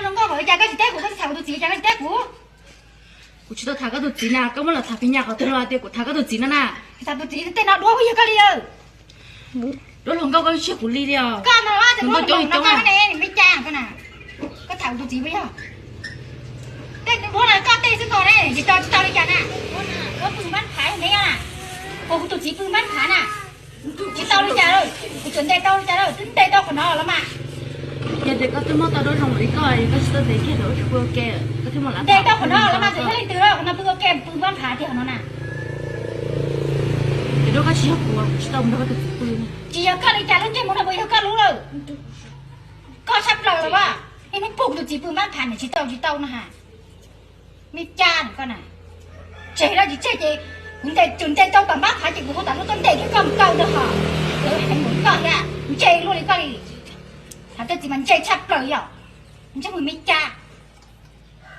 Zoo nkauj npaum li cas koj tsis teb kuv, koj tsis tham kuv tus txiv cas koj tsis teb kuv? Kuv tsis tau tham koj tus txiv na, koj muab los tham phim nyaj qhov twg los tias kuv tham koj tus txiv no na. Tham tus txiv tej no duab yog koj li. Duab hluas nkauj koj tsis yog kuv li li os. Koj no, koj coob li coob ne, me cas koj na. Koj tham kuv tus txiv puas yog? Tej duab no koj tej xwb koj ne, tsis tau tsis tau li cas na. Koj pw npab phav ne, kuv tus txiv pw npab phav na. Tsis tau li cas, kuv tsuas ntes tau li cas, twb ntes tau qhov no los mas. Yog tias koj twb muab tau duab zoo li koj, koj tsis tau ntes kiag los tsis pw ua ke, koj thiaj muab lav ntes tau qhov no los mas, txawm yog leej twg los qhov no pw ua ke, pw npab phav tiag qhov no na. Ces duab koj tsis yog kuv, kuv tsis tau mus nrog koj tus txiv pw. Tsis yog koj li cas, lub ntsej muag no puas yog koj lub lawm? Koj tshaj plaws los as, ib hnub pug kuv tus txiv pw npab phav na, tsis tau tsis tau no ha. Me cas koj na, tseg los tsis tseg ces kuv ntes, tsuas ntes tau tom npab phav ces kuv hu tom lub tuaj ntes kiag koj mus kaw rau hos. Lawv heev mus koj thiab, ntse luaj li koj li. Tham tej txiv mas ntse tshaj plaws yom. Ntsej muag me cas,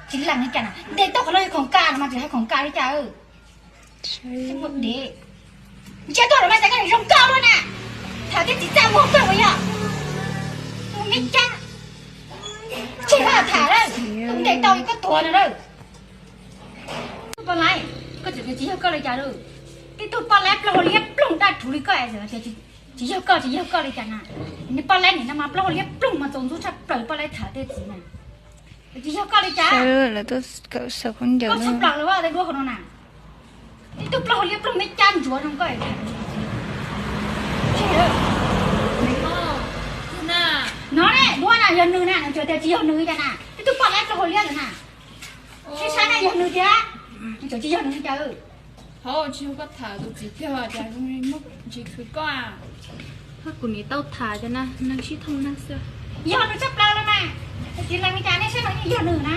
tsis lees li cas na, ntes tau qhov no yog khoom kas no mas tsis hais khoom kas li cas. Ntsej muag dev, ntsia tuaj los mas cas koj zoo nkauj luaj na. Tham tej txiv txaj muag koj ua yog me cas. Tseg koj tham lawm, ntes tau koj tuag no lawm. Poj laib, koj tseem tias tsis yog koj li cas lawm? Tib tug poj laib plaub hau liab ploog daj rhuv li koj es tseem tias tsis yog koj, tsis yog koj li cas na? Niag poj laib nim no mas plaub hau liab ploog mas txaus ntxub tshaj plaws poj laib tham tej txiv na. Tsis yog koj li cas? Koj tshaj plaws lawm tej duab hauv no na. Tib tug plaub hau liab ploog me cas ntsuav zoo koj. No ne, duab na yog nws na, nws tseem tias tsis yog nws li cas na. Tib tug poj laib plaub hau liab lawm na. Saib saib na yog nws tiag, nws tseem tsis yog nws li cas. Hauv, tsis yog koj tham tus txiv tiag cas zoo li muab ntsis khwv koj. Kuv nim tau tham cov neeg sib thooj neeg xwb. Yog nws tshaj plaws los mas, tsis lees li cas nej saib no yeej yog nws na.